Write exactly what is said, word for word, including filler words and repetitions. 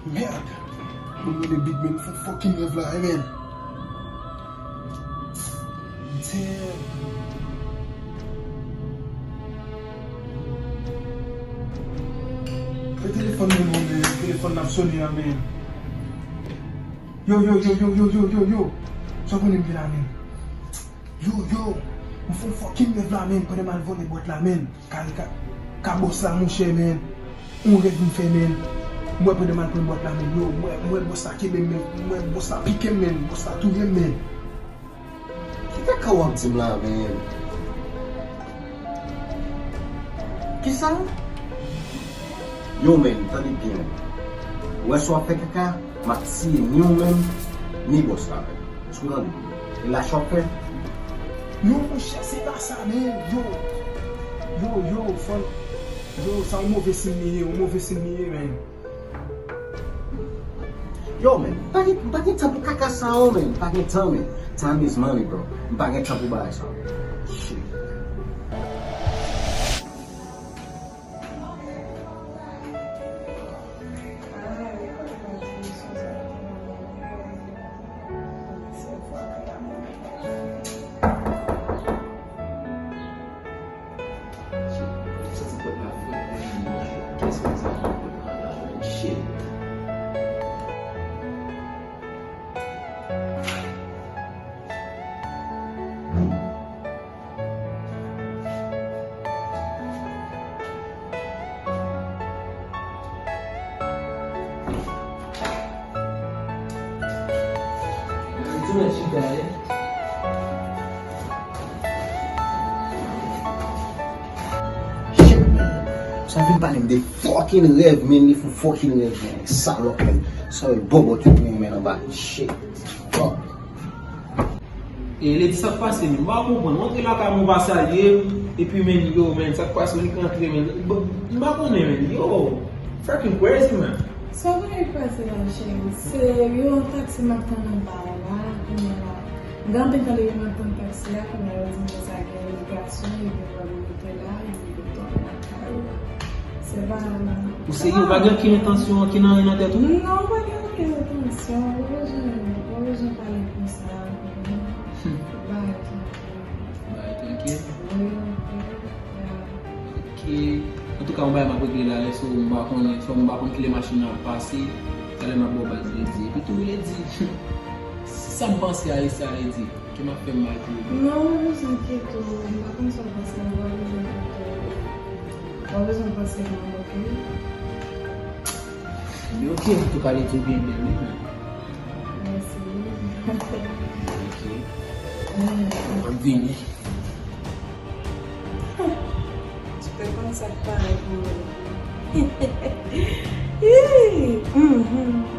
Mèd! Mwen rele Big Man, fè fucking rèv la, eh, man. Damn! Fè telefòn mwen non, man. Telefòn nan ap sone an, man. Yo, yo, yo, yo, yo, yo, yo, yo. Sa w konnen m gen la, man? Yo, yo. M fè yon fucking rèv la, man. Pandan m al vòlè bòt la, man. Ka, ka, ka bòs la, monchè, man. Yon rèv m fè, man. M wè pandan m al pran bòt la, man. Yo, m wè, m wè bòs la kenbe m, man. M wè bòs la pike m, man. Bòs la touye m, man. Ki kaka w ap di m la, man? Kisa? Yo, man, tande byen, man. Ou wè si w ap fè kaka, m ap tiye ni ou menm, ni bòs la, man. Èske w tande? E lach w ap fè? Yo, monchè, se pa sa, man. Yo. Yo, yo, fò n, yo, sa yon move siy li ye, yon move siy li ye, man. Yo, man, m pa gen, m pa gen tan pou kaka sa yo, man. M pa gen tan, man. Time is money, bro. M pa gen tan pou bagay sa yo. Shit. Shit. Santi pòt la fèmen, man. Kiyès konn sa ki pòt la la, man? Shit. Tou nèt chita, eh. Shit, man. Sa vin pale m de fucking rèv, man. Li fè fucking rèv, man. Salòp, man. Sa yo bòbòt yo, man, anba. Shit. Fuck. E, Lady, sa k pase, man? M pa konprann. M antre lakay mwen, ou pa salye m. Epi, man, yo, man, sa k pase, ou antre, man? M pa konnen, man. Yo, fucking crazy, man. Sa w konnen k pase la, cheri? Se yon taksi m ap tann anba a la, kounye a la. M gen anpil tan depi m ap tann taksi a, kounye a yo di m konsa gen yon gason, epi yo pral monte la, epi yo tonbe lakay ou. Se pa... Ou serye? Ou pa gen okenn entansyon, okenn anyen nan tèt ou? Non, m pa gen okenn entansyon. Ou pa bezwen, ou pa bezwen pale konsa. Bagay trankil. Bagay trankil? Wi, wi, ya. Ok. Antouka, yon bagay m ap regle la, so m pa konnen, so m pa konn kilè machin nan ap pase. Talè m ap ba w baz Lady. Epi tou, Lady, sa m panse a, e sa Lady, ke m ap fè m mal pou ou. Non, ou pa bezwen enkyete w. M pa konn sa w panse, m pa bezwen enkyete w. Ou pa bezwen panse mal, ok? Men ok, antouka, Lady, ou byen bèl, wi, men. Mèsi. Ok. M ap vini. Ti pe konn sa k parèt mwen. Ih! Mhm.